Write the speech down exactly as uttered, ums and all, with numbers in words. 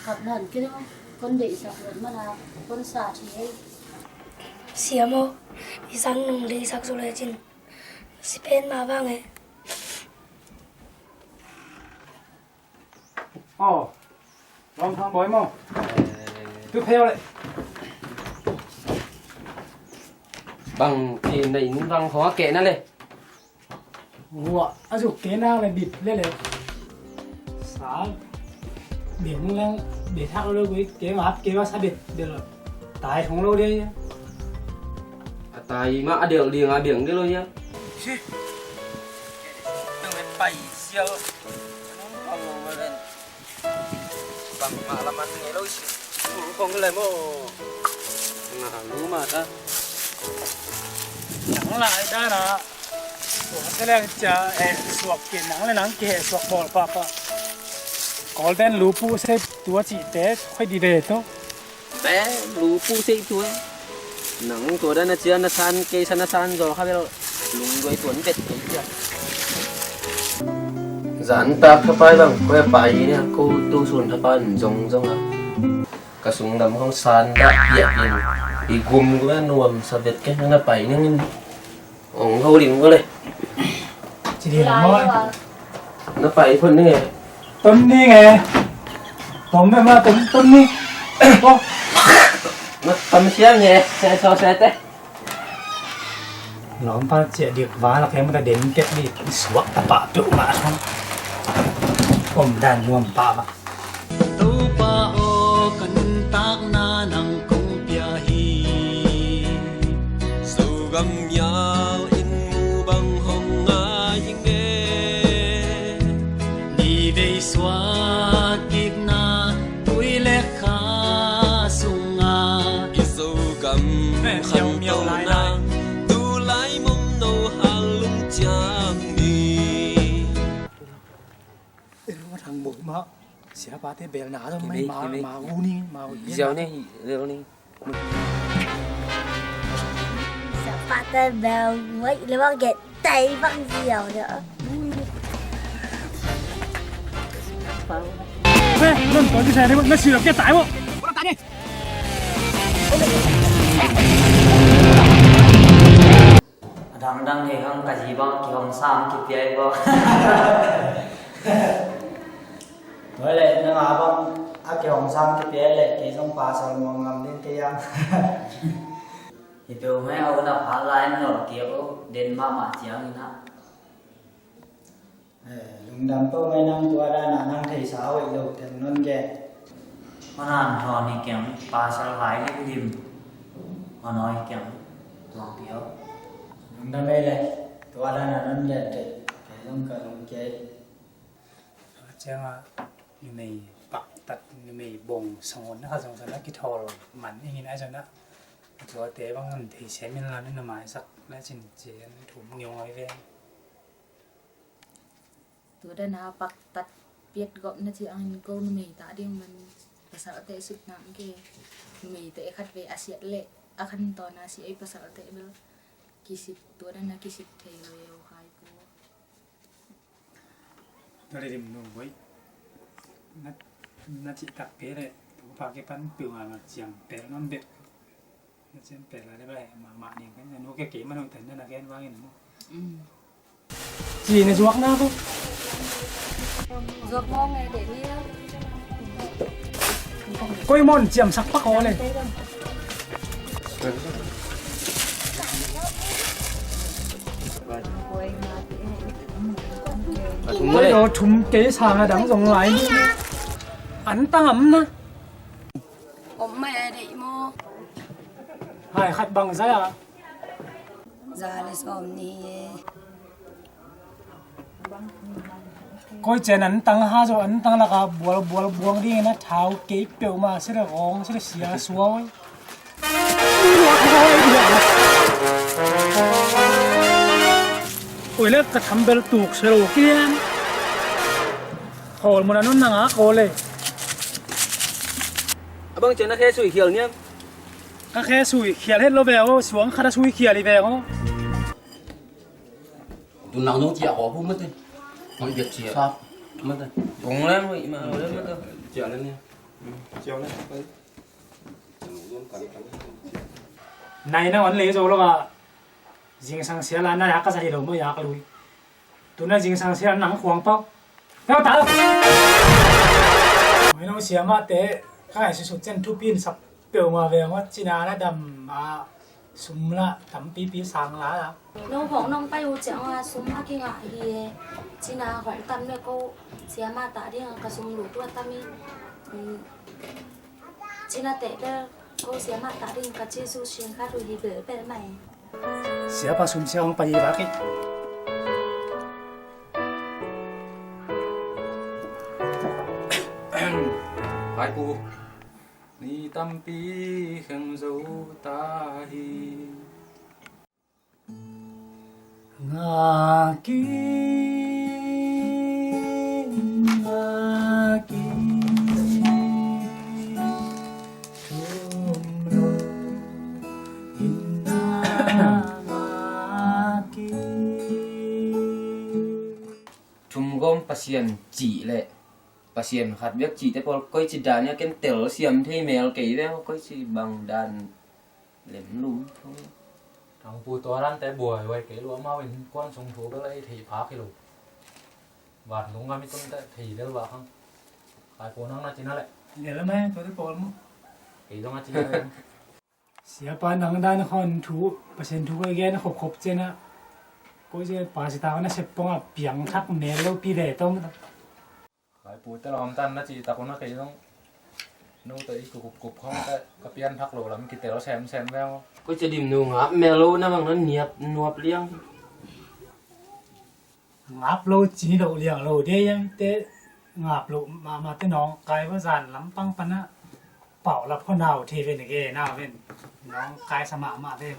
Kap lan kei lo, kon deihsak lo mana, kon sa thei. Siamo, i sang nung deihsak zo le cin. Si pen ma bang e. Aw, Lawm Thang Bawi maw? Tu phei aw le. Bang ti na inn bang khong a keh na le. Hua a zuk keh nang le bit le le. Sa beng leng bit hak lo gui keh map keh wa sa bit bit lo. Tai thong lo dia. A tai ma a del ding a beng dia lo ya. Nang le pai sial. Nang pang lo ma len. Bang mah lam an ngei lo i si. Kong le maw. Nga lu mah ta. Nang lai dan a. Tua se leng cia e suak kei nang le nang kei suak bawl pahpah. Golden lu puh se tua cihte khoi di ve tawh. Pe lu puh se tua. Nang tua dan a cia na san kei sa na san zaw kha bel. Lungduai tuan bet kei cia. Zan tak thapai bang, ko ya pai ni, ko tu sun thapai zong zong a. Ka sung dam kong san dah piak in. I gum gum a nuam sa bet ke na pai ning in. Ong ho ling ko le. Ci di na mo. Na pai phun ni nge. Tom ni nge. Tom me ma tom tom ni. Ko. Na tom sia nge. Se so se te. Lawmpa ciah dik va lak hem ta den tek dik i suak ta pah peuhmah thong. Om dan nuam pah mah. Topa aw, ka nuntakna nang kong pia hi. Zogam mial in mu bang hong ngai ing e. Ni vei suak kikna tui le kha sunga i Zogam khantohna tu lai mom no hal lung ciang ni. Thang buk mah siapa te bel na dong mai ma ma gu ni ma gu ni. Ziau ni, ziau ni. Sa pate bel wai le bang get tai bang ziau de. Hei, non kau di sai ni, non si lo get tai mo. A dangdang he hang ka zi bang kihong sam kipiai bo. Tua leh nangah bang a kei hong sam kipia leh kei zong pasal muang ngam ding kei ang. Hi peuh mai a un a phat lai nol kei uh den mahmah ciangin ah. Eh, lungdam peuh mai nang tua dan a nang theisa hoih lo teng non gen. Hon han thawn hi keng pasal lai limlim. Hon hoi keng tuang pia uh. Lungdam ei leh tua dan a non gen teh kei zong ka lung kei. Tua ciangah numei pahtat numei bong sangon na kha zong zong na kithawl man ingin ai zong na tuate bang an thei siam in la na maisak na cin cian thum ngiong ai ve. Tua dan a pahtat piat gawp na ciangin ko numei ta ding man pasalte sut nam ke numei te khat ve a siat leh a khan tawn a si ei pasalte bel kisik tua dan a kisik thei lo yo hai pu. Tua le rim nu boi. Na, na cih tak pe le tu pa ke pan piu ma ma ciang pe non bet. Na ciang pe la le ba ma ma ni kan nu ke ke ma no tan na ken wang in mo. Ci ne zuak na ko. Zuak mo ngai de ni. Koi mon ciam sak pak aw le. Koi lo thum kei sang a dang zong lai. An tang am na. Om mai a dei mo. Hai khat bang zai a. Za le sawm ni. Koi cian an tang ha zo an tang laka bual bual buang ding na thau kei peuh ma se le gong se le sia suau. Koi le ka thambel tuk se lo kian. Khawl mun a non nanga kawl le. Abang cian a khe sui khial niam. Ka khe sui khial het lo ve o suang khat a sui khial i ve o. Tun nang nung ciah ko pu mate. Hoi biak ciah. Sap mate. Tung lem hoi ma lem mate. Ciah lem ni. Nai na on lei zo lo a, zingsang sia la na yak ka sa hi lo maw, yak lui. Tuna zingsang sia nang khuang pau. Pau ta lo. Mai no sia mah te, ka ngai susut cen thupi in sap peuhmah ve maw, cina na dam a, sum la tampipi sang la la. No hong nong pai uh ciang a sum a kingah hi e. Cina hong tam le ko siamah tah ding ka sum luh tuah tam i. Cina teh bel ko siamah tah ding ka ci su sin kha tu hi bel bel mai. Siapa sum sia hong pai hi bak hi. Hai pu. Ni tampi kheng zo ta hi. Ngaki, ngaki, thum lo, inna ngaki. Thum gawm Pasian cih leh Pasian khat biak cihte pawl koici dan ia ken telsiam thei mel kei ve, koici bang dan lemlum. Thangpu tua dante buaihuai kei lua, amau in kuan sung thu bel ei thei phak hi lo. Vantung gam i tunte thei del vak hang. Kaipu nang na cina leh. Lel amai tuate pawl mu. Kei zong a cina leh. Siapa nang dan khon thu, Pasian thu koi gen khop khop cena. Koi se pa sita na sep pong a piang thak mel lo pi ve tong. Kaipu te lawm tan na ci tak un a kei zong. Nu te i kukup kup khong te ka pian thak lo lam kitel sem sem veng. Koi ce dim nu ngap mel lo na bang na niap nuap liang. Ngap lo ci lo liang lo de yang te ngap lo mahmah te nawngkai va zan lampang pana. Pau lap kho nau thei ven ge nau ven. Nawngkai sa mahmah te.